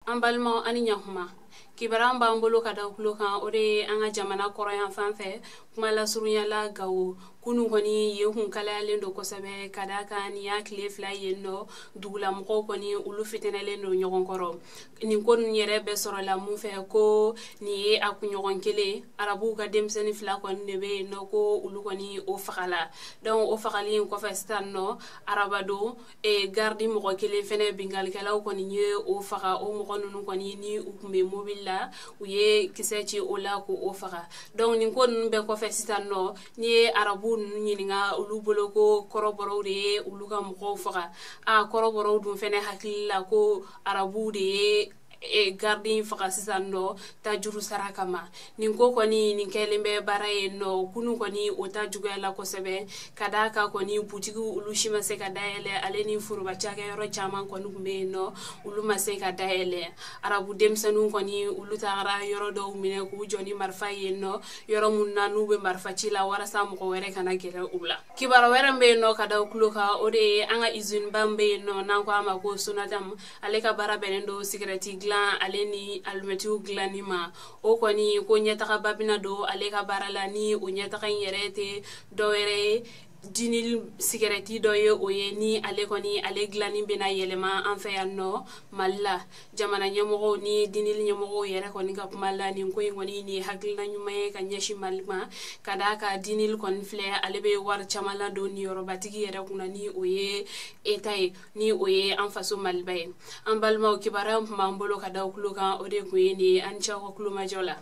An balimaw, ani ɲakuma. Kibaruya b'an bolo ka da tulo kan, o de ye an ka jamana kɔrɔyan fan fɛ. Kuma lasurunyala, Gawo, kunun kɔni yen kun kalayalen don kosɛbɛ, ka da kan nin y'a tile 2 yen nɔ, dugulamɔgɔw kɔni olu fitinɛlen don ɲɔgɔn kɔrɔ. Nin ko ninnu yɛrɛ bɛɛ sɔrɔla mun fɛ? Ko nin ye a kunɲɔgɔn kelen, arabuw ka denmisɛnnin fila kɔni de bɛ yen nɔ, ko olu kɔni o fagala. Donc o fagali in kɔfɛ, sisan nɔ, arabadon, garidi mɔgɔ kelen fɛnɛ, binkalikɛlaw kɔni ye o faga. O mɔgɔ ninnu kɔni, ni u tun bɛ mobili la, u ye kisɛ ci o la k'o faga. Donc nin ko ninnu bɛɛ kɔfɛ, sisan nɔ, n'i ye arabu ninnu ɲininka, olu bolo ko kɔrɔbɔrɔw de ye olu ka mɔgɔw faga. A kɔrɔbɔrɔw dun fɛnɛ hakili la ko arabuw de ye garidi faga sisan nɔ tajuru sara kama. Nin ko kɔni nin kɛlen bɛ baara ye nɔ kunun kɔni, o ta juguyala kosɛbɛ, ka d'a kan kɔni butigiw olu si ma se ka dayɛlɛ, ale ni foroba cakɛyɔrɔ caman kɔni tun bɛ yen nɔ, olu ma se ka dayɛlɛ. Arabu denmisɛnninw kɔni olu tagara yɔrɔ dɔw minɛ k'u jɔ ni marifa yen nɔ, yɔrɔ mun na n'u bɛ marifa ci la walasa mɔgɔ wɛrɛ kana gɛrɛ u la. Kibaru wɛrɛ bɛ yen nɔ ka da tulo kan, o de ye an ka usine ba min bɛ yen nɔ, n'an ko a ma ko Sonadam. Ale ka baara bɛnnen don sigɛrɛti dilan ale ni alimɛtiw dilanni ma. O kɔni ko ɲɛtagaba bɛna don ale ka baara la, ni o ɲɛtaga in yɛrɛ tɛ dɔwɛrɛ ye, Dunhill sigɛrɛti dɔ ye. O ye ni ale kɔni ale dilanni bɛna yɛlɛma an fɛ yan nɔ Mali la. Jamana ɲɛmɔgɔw ni Dunhill ɲɛmɔgɔw yɛrɛ kɔni ka kuma la, nin ko in kɔni nin ye hakilina ɲuman ye ka ɲɛsin Mali ma, ka d'a kan Dunhill kɔni filɛ, ale bɛ wari caman ladon niyɔrɔbatigi yɛrɛ kunna, ni o ye État ye, ni o ye an faso Maliba ye. An balimaw, kibaruya tun b'an bolo ka da tulo kan, o de tun ye nin ye. An ni ce aw ka kulomajɔ la.